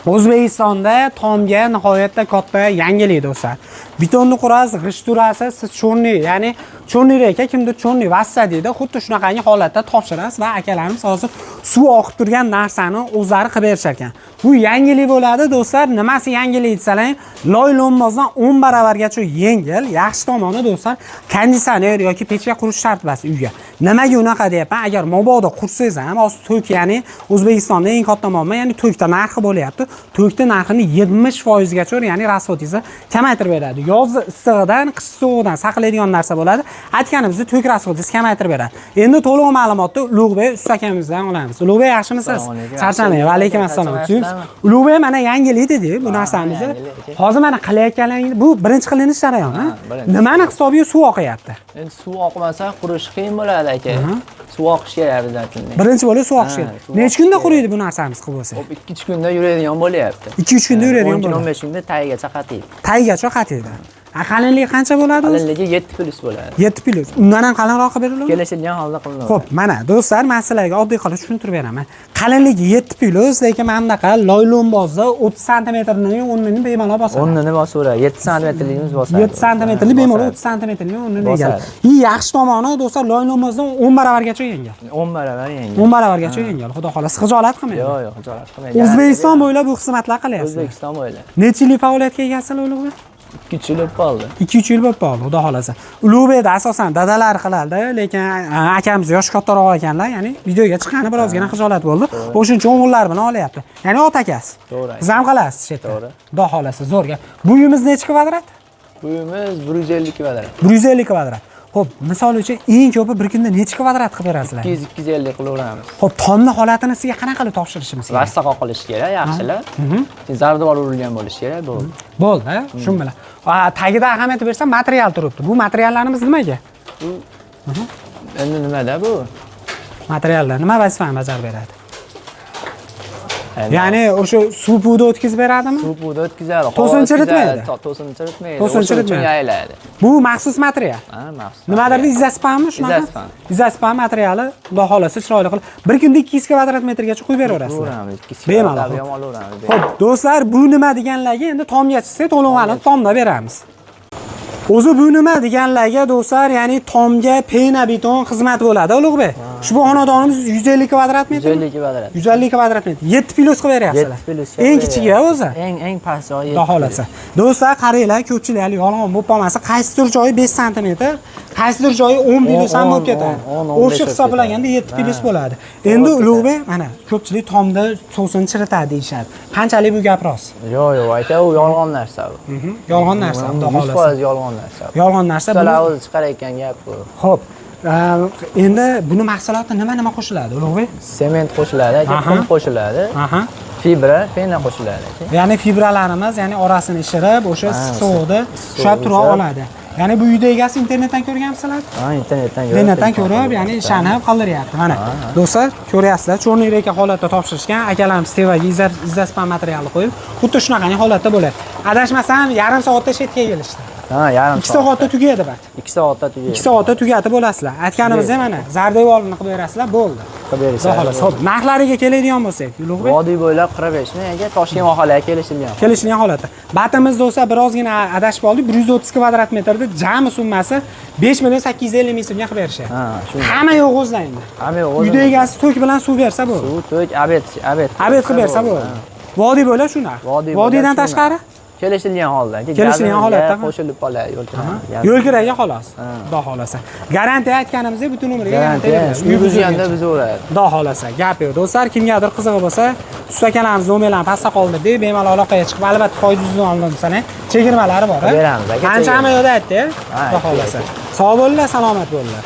O'zbekistonda tomga nihoyatda katta yangilik, do'stlar. Betonni qurasiz, g'isht urasiz, siz чёрный, ya'ni чёрный река, kimdir чёрный vassa deydi, xuddi shunaqangi holatda topshirasiz va akalarimiz hozir suv oqib turgan narsani o'zlari qilib berishar ekan. Bu yangilik bo'ladi, do'stlar. Nimasi yangilik desalar, loy lo'mbozdan 10 baravargacha yengil. Yaxshi tomoni, do'stlar, konditsioner yoki pechka qurish shart emas uyga. Nimaga unaqa deyapman? Agar mabodo qursangiz ham, hozir tok, ya'ni O'zbekistonda eng katta muammo, ya'ni tokda narxi bo'lyapti. Tokda narxini 70% gacha, ya'ni расход ingizni kamaytirib beradi. Yoz issig'idan, qish sovug'idan saqlaydigan narsa bo'ladi. Aytganimizdek, tok расход ingizni kamaytirib beradi. Endi to'liq ma'lumotni Ulug'bek usta akamizdan olamiz. Ulug'bek, yaxshimisiz? Assalomu alaykum. Charchamang. Va alaykum assalom. Charchamayapsizlarmi? Ulug'bek, mana yangilik dedik bu narsamizni. Yangilik aka. Hozir mana qilayotganlaringiz bu birinchi qilinish jarayoni. Ha, birinchi. Nimani hisobiga suv oqyapti? Endi suv oqmasa, qurishi qiyin bo'ladi, aka. Suv oqishi kerak обязательно. Birinchi bo'lib suv oqishi Ha, kerak. suv Necha oqishi kunda kerak. quriydi bu narsamiz qilib bo'lsa? Hop, 2-3 kunda yuradigan bo'lyapti. 2-3 kunda yuradigan 10 kun, bo'ladi. 15 kunda tagigacha qatiydi. Tagigacha qatiydi. A qalinligi qancha bo'ladi o'zi? Qalinligi 7 plyus bo'ladi. 7 plyus. Undan ham qalinroq qilib beriladimi? Kelishilgan holda qilinadi. Xo'p, mana do'stlar, men sizlarga oddiy qilib tushuntirib beraman. Qalinligi 7 plyus, lekin mana bunaqa loy lo'mbozda 30 santimetrning o'rnini bemalol bosadi. O'rnini bosaveradi. 7 santimetrligimiz bosadi. 7 santimetrli bemalol Bosadi. 30 santimetrli o'rnini Bosadi. egadi. И yaxshi tomoni, do'stlar, loy lo'mbozdan 10 baravargacha yengil. 10 baravar yengil. 10 baravargacha yengil. Xudo xohlasa, xijolat qilmaydi. Yo'q, xijolat qilmaydi. O'zbekiston bo'ylab bu xizmatlar qilyapsizlar. O'zbekiston bo'ylab. Necha yillik faoliyatga egasizlar, Ulug'bek? 2-3 yil bo'lib qoldi. 2-3 yil bo'lib qoldi, xudo xohlasa. Ulug'bekda asosan dadalari qiladi, lekin akamiz yoshi kattaroq ekanlar, ya'ni videoga chiqqani birozgina xijolat bo'ldi. O'shuning uchun o'g'illari bilan olyapti. Ya'ni ota akasi. To'g'ri. Siz ham qilasiz shu yerda. To'g'ri. Xudo xohlasa, zo'r gap. Bu uyimiz necha kvadrat? Bu uyimiz 150 kvadrat. 150 kvadrat. Xo'p, misol uchun eng ko'pi bir kunda necha kvadrat qilib berasizlar? 200-250 qilaveramiz. Xo'p, tomni holatini sizga qanaqa qilib topshirishimiz kerak? Vassa qoqilishi kerak, yaxshilab. Keyin zardobor urilgan bo'lishi kerak, bo'ldi. Bo'ldi, shu bilan. A, tagida ahamiyat bersam, material turibdi. Bu materiallarimiz nimaga? Endi nimada bu? Materiallar nima vazifani bajarib beradi? Endi Ya'ni o'sha suv puvni o'tkazib beradimi? Suv puvni o'tkazadi. Havo To'sin o'tkazadi, chiritmaydi? To'sin chiritmaydi. To'sin O'sha uchun chiritmaydi. yayiladi. Bu maxsus material. Ha, maxsus. Nimadir material. Izaspanmi shunaqa? Izaspan. Izaspan materiali, xudo xohlasa, chiroyli qilib bir kunda 200 kvadrat metrgacha quyib beraverasizlar. Qilaveramiz. 200 Bemalol. kvadrat ham olaveramiz. Xo'p, do'stlar, bu nima deganlarga endi tomga chiqsak, to'liq ma'lumot tomda beramiz. O'zi bu nima deganlarga, do'stlar, ya'ni tomga pena beton xizmat bo'ladi, Ulug'bek. Ushbu xonadonimiz 150 kvadrat metr. 150 kvadrat. 150 kvadrat metr. 7 plyus qilib beryapsizlar. 7 plyus. Eng kichigi o'zi. Eng past joyi. Xudo xohlasa. Do'stlar, qaranglar, ko'pchilik hali yolg'on bo'lib qolmasa, qaysidir joyi 5 santimetr, qaysidir joyi 10 plyus ham bo'lib ketadi. 10, 15 O'sha hisoblaganda 7 plyus bo'ladi. Endi Ulug'bek, mana ko'pchilik tomda sovsin chiritadi deyishadi. Qanchalik bu gap rost? Yo'q, aka, u yolg'on narsa bu. Yolg'on narsa, xudo xohlasa. 100% yolg'on narsa. Yolg'on narsa. Ustalar o'zi chiqarayotgan gap bu. Xo'p, endi buni mahsuloti nima nima qo'shiladi, Ulug'bek? Sement qo'shiladi, aka, qum qo'shiladi, fibra, pena qo'shiladi, aka. Ya'ni fibralarimiz, ya'ni orasini ishirib, o'sha issiq sovuqda ushlab tura oladi. Ya'ni bu uyda egasi internetdan ko'rganmisizlar? Ha, internetdan ko'rib. Internetdan telefon ko'rib, qilib. ya'ni ishonib qoldiryapti. Mana, do'stlar, ko'ryapsizlar, чёрный река holatda topshirishgan. Akalarimiz tevaga izaspan materialni qo'yib, xuddi shunaqangi holatda bo'ladi. Adashmasam, yarim soatda shetga kelishdi. Ha, yarim 2 soatda tugaydi bat. 2 soatda tugaydi. 2 soatda tugatib bo'lasizlar. Aytganimizdek, mana zardevorni qilib berasizlar, bo'ldi. Qilib Xudo berishadi. xohlasa. Xo'p, narxlariga keladigan bo'lsak, Ulug'bek. Vodiy bo'ylab 45 ming, aka, Toshkent mahallaga kelishilgan. Kelishilgan holatda. Batimiz do'stlar, birozgina adashib oldik. 130 kvadrat metrda jami summasi 5 million 850 ming so'mga qilib berishadi. Ha, shunday. Hamma yo'q o'zlaringda. Hamma yo'q. Uyda egasi tok bilan suv bersa bo'ldi. Suv, tok, обед, обед. Обед qilib bersa bo'ldi. Vodiy bo'ylab shu narx. Vodiy Vodiydan bo'ylab shu tashqari narx. Kelishilgan holda, aka. Kelishilgan Gazimizga holatda. Qo'shilib qoladi yo'l kiraga. Yo'l kiraga xolos. Xudo xohlasa. Garantiya aytganimizdek butun umrga garantiya Garantiya. beriladi. Uy buzganda buzaveradi. Xudo xohlasa, gap yo'q. Do'stlar, kimgadir qizig'i bo'lsa, usta akalarimiz nomerlarini pastda qoldirdik. Bemalol aloqaga chiqib, albatta foyda yuzini oldin chegirmalari bor. Beramiz, aka, Qancha chegirma. hamma yoqda aytdi. Ha, Xudo xohlasa. Sog' bo'linglar, salomat bo'linglar.